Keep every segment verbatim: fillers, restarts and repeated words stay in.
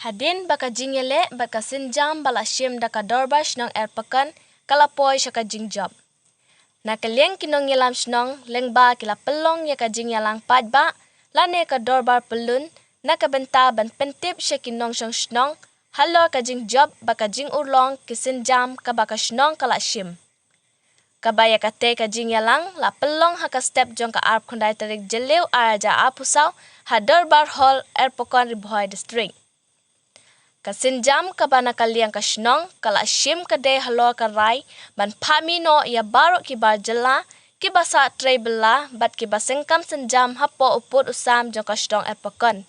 Hadien ba ka jingïaleh bad ka sienjam ba la shim da ka Dorbar Shnong Erpakon ka la poi sha ka jingjop. Na ka liang ki nongïalam shnong lyngba ki la pynlong ïa ka jingïalang paidbah lane ka dorbar pyllun na ka bynta ban pyntip sha ki nongshong shnong halor ka jingjop bad ka jingurlong ki sienjam kaba ka shnong ka la shim. Kaba ïa katei ka jingïalang la pynlong ha ka step jong ka arphew khyndai tarik Jylliew ar hajar arphew saw ha Dorbar Hall, Erpakon, Ri Bhoi District. Ka sienjam kaba na ka liang ka shnong ka la shim ka dei halor ka rai ban phah mih noh ïa baroh ki bar jylla kiba sah trei bylla bad kiba seng kam sienjam hapoh u pud u sam jong ka shnong Erpakon.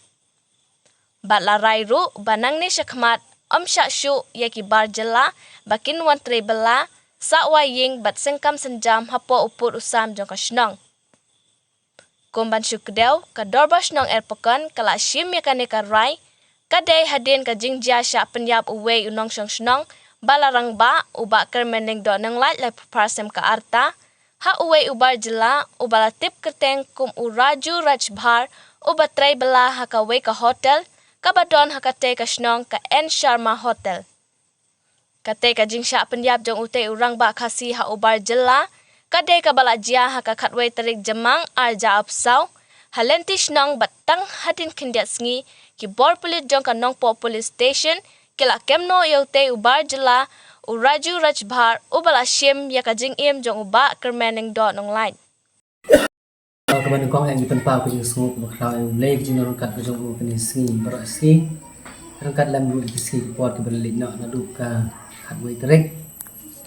Bad la rai ruh ba nangne shakhmat ym shah shuh ïa ki bar jylla ba kin wan trei bylla, sah wai ïing bad seng kam sienjam hapoh u pud u sam jong ka shnong. Kum ban shu kdew, ka Dorbar Shnong Erpakon ka la shim ïa kane ka rai ka dei hadien ka jingjia shah pynïap uwei u nongshong shnong ba la rangbah, u Bah Kyrmen Lyngdoh Nonglait, laiphew phra snem ka rta, ha uwei u bar jylla uba la tip kyrteng kum u Raju Rajbhar, uba trei bylla ha kawei ka hotel kaba don ha katei ka shnong, ka N Sharma Hotel. Katei ka jingshah pynïap jong utei u rangbah Khasi ha u bar jylla ka dei kaba la jia ha ka khatwei tarik Jymmang ar hajar arphew saw ha lynti shnong bad tang hadien khyndiat sngi ki bor pulit jong ka Nongpoh Police Station ki la kem noh ïa utei u bar jylla, u Raju Rajbhar, uba la shim ïa ka jingim jong u Bah Kyrmen Lyngdoh Nonglait. Kaba nyngkong, ngi pynpaw ka jingsngewnguh kaba khraw ïa U Blei ka jingryngkat ka jong u kane ka sngi baroh sngi. Ryngkat lem ruh ïa ki sngi ki por kiba la leit noh naduh ka khatwei tarik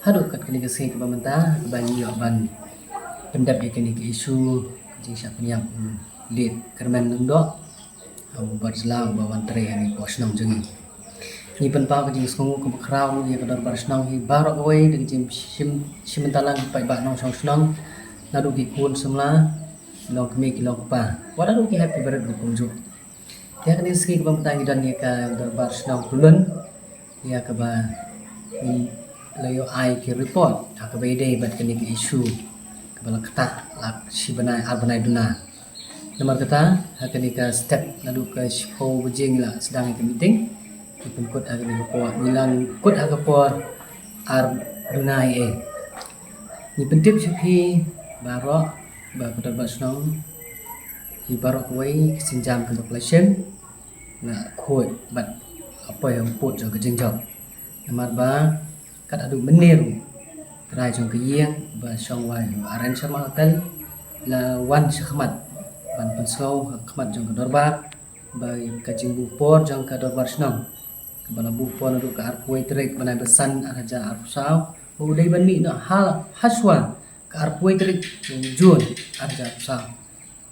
haduh kat kane ka sngi kaba mynta, kaba ngi ïoh ban pyndep ïa kane ka issue ka jingshah pynïap u Late Kyrmen Lyngdoh, u bar jylla uba wan trei ha kane ka shnong jong ngi. Ngi pynpaw ka jingsngewnguh kaba khraw ïa ka dorbar shnong hi baroh kawei, da ka jingshim, shim bynta lang ki paidbah nongshong shnong, naduh ki khun samla, ki longkmie, ki longkpa, wat naduh ki hep ki barit ruh kumjuh. Te ha kane ka sngi kaba mynta ngi don ïa ka dorbar shnong pyllun, ïa kaba ngi la ïoh ai ki report ha kaba ïadei bad kane ka issue kaba la ktah la shi bnai, ar bnai duna. Namar kata, ha kane ka step naduh ka shiphew baje ngi la sdang ïa ka meeting. Ngi pynkut ha kane ka por, ngi la kut ha ka por ar bnai eh. Ngi pyntip sha phi baroh ba ka dorbar shnong hi baroh kawei, ka sienjam kaba ka la shim la khuid bad ka poi ha u pud jong ka jingjop. Namar ba kat haduh mynne ruh, trai jong ka ïing ba shong wai ha N Sharma Hotel la wan sha khmat ban pynsngew ha khmat jong ka dorbar ba ka jingbuh por jong ka dorbar shnong kaba la buh por naduh ka arphew wei tarik bnai ba san ar hajar arphew saw, ba u dei ban mih noh ha, hashwa ka arphew wei tarik jong June ar hajar arphew saw.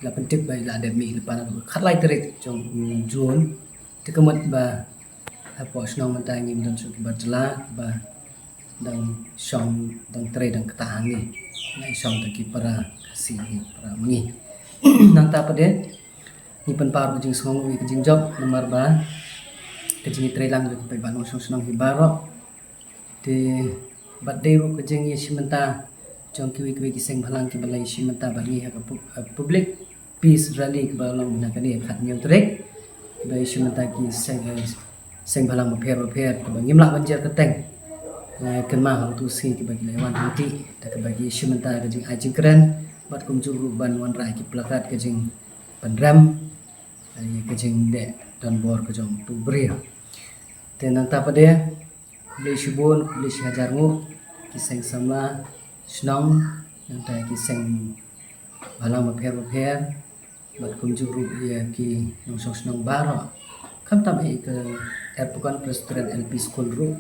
La pyntip ba la dep mih lypa naduh ka khatlai tarik jong u June. Te ka mut ba hapoh shnong mynta ngim don shuh ki bar jylla ba dang shong, dang trei, dang ktah hangne. Ngi shong tang ki para Khasi, para ma ngi. Nangta pat de ngi pynpaw ka jingsngewnguh ïa ka jingjop namar ba ka jingïatreilang jong ki paidbah nongshong shnong hi baroh. Te bad dei ruh ka jingïashim bynta jong kiwei kiwei ki seng bhalang kiba la ïashim bynta bad ngi ha ka pu-, ha Public Peace Rally kaba long na kane ka khathynñiew tarik. Kiba ïashim bynta ki seng, eh, seng bhalang bapher bapher kiba ngim lah ban jer kyrteng. Eh, kynmaw ha utu u sngi kiba ki la ïawan hangtei da kaba ki ïashim bynta ka jingai jingkren bad kumjuh ruh ban wanrah ki placard ka jingpynrem, eh, ïa ka jingleh donbor ka jong utu u briew. Te nangta pat de, khublei shibun, khublei shihajar nguh ki seng samla shnong, nangta ki seng bhalang bapher bapher, bad kumjuh ruh ïa ki nongshong shnong baroh. Khamtam eh ka Erpakon Presbyterian L P School ruh,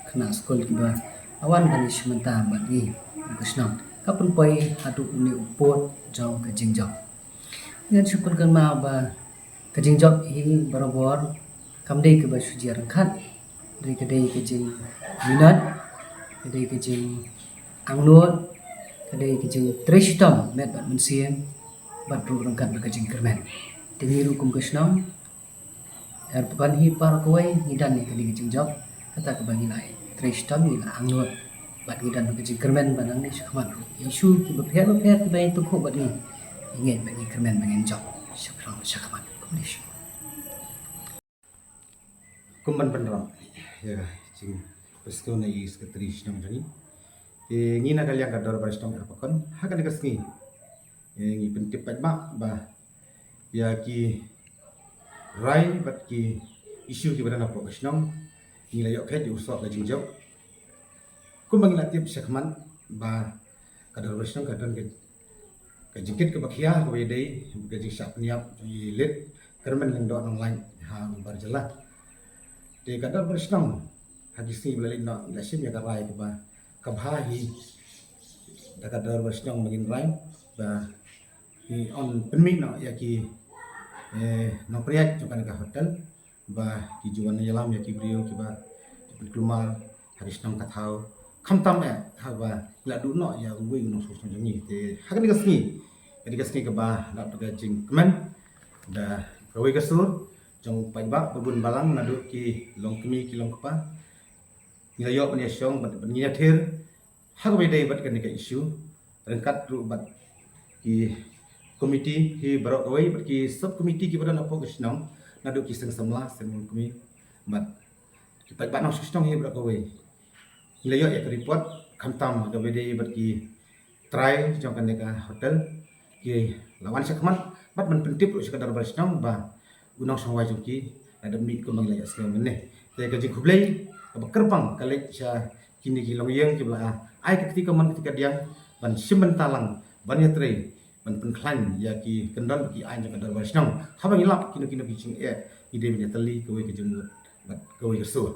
khynnah skul kiba la wan ban ïashim bynta bad ngi ha ka shnong, ka pynpoi haduh une u pud jong ka jingjop. Ngan shu pynkynmaw ba ka jingjop hi barabor kam dei kaba shu jia ryngkat. Dei ka dei ka jingminot, ka dei ka jingangnud, ka dei ka jingtrei shitom met bad mynsiem, bad ruh ryngkat bad ka jingkyrmen. Te ngi ruh kum ka shnong Erpakon hi baroh kawei ngi don ïa kane ka jingjop, kata kaba ngi la trei shitom, ngi la angnud bad ngi don bad ka jingkyrmen ba nangne shakhmat ruh ki issue kiba pher bapher kiba ïatyngkhuh bad ngi, ngi ngeit ba ngin kyrmen ba ngin jop shaphrang shakhmat. Khublei shibun. Kum ban pynrap ïa ka jingpynskhem na i Secretary Shnong jong ngi. Te ngi na ka liang ka Dorbar Shnong Erpakon ha kane ka sngi, eh, ngi pyntip paidbah ba ïa ki rai bad ki issue kiba don hapoh ka shnong ngi la ïoh kheit ïa u soh ka jingjop. Kumba ngi la tip shakhmat ba ka Dorbar Shnong ka don ka, ka jingkit kaba khia kaba ïadei ka jingshah pynïap jong i Late Kyrmen Lyngdoh Nonglait ha u Bar Jylla. Te ka Dorbar Shnong ha ki sngi ba la leit noh ngi la shim ïa ka rai kaba, kaba hi da ka Dorbar Shnong ba ngin rai ba ngi yn pynmih noh ïa ki, eh, nongpynïaid jong kane ka hotel ba ki ju wan ïalam ïa ki briew kiba ju pynkulmar ha ki shnong ka thaw, khamtam eh haba la duh noh ïa uwei u nongshong shnong jong ngi. Te ha kane ka sngi, kane ka sngi kaba la da ka jingkmen da kawei ka sur jong u paidbah ba bun balang naduh ki longkmie ki longkpa, ngi la ïoh ban ïashong bad ban ïathir ha kaba ïadei bad kane ka issue ryngkat ruh bad ki committee hi baroh kawei bad ki sub committee kiba don hapoh ka shnong, naduh ki seng samla, seng longkmie bad ki paidbah nongshong shnong hi baroh kawei. Ngi la ïoh ïa ka report khamtam ha kaba ïadei bad ki trai jong kane ka hotel ki la wan shakhmat bad ban pyntip ruh sha ka Dorbar Shnong ba u nongshong wai jong ki la dep mih kumba ngi la ïohsngew mynne. Te ka jingkhublei kaba kyrpang ka leit sha kine ki longïing kiba la ai ka kti kamon kti kadiang ban shim bynta lang ban ïatrei ban pynkhlaiñ ïa ki kyndon ki aiñ jong ka Dorbar Shnong. Haba ngi lap kino kino ki jingeh ngi dei ban ïatylli kawei ka jingmut bad kawei ka sur.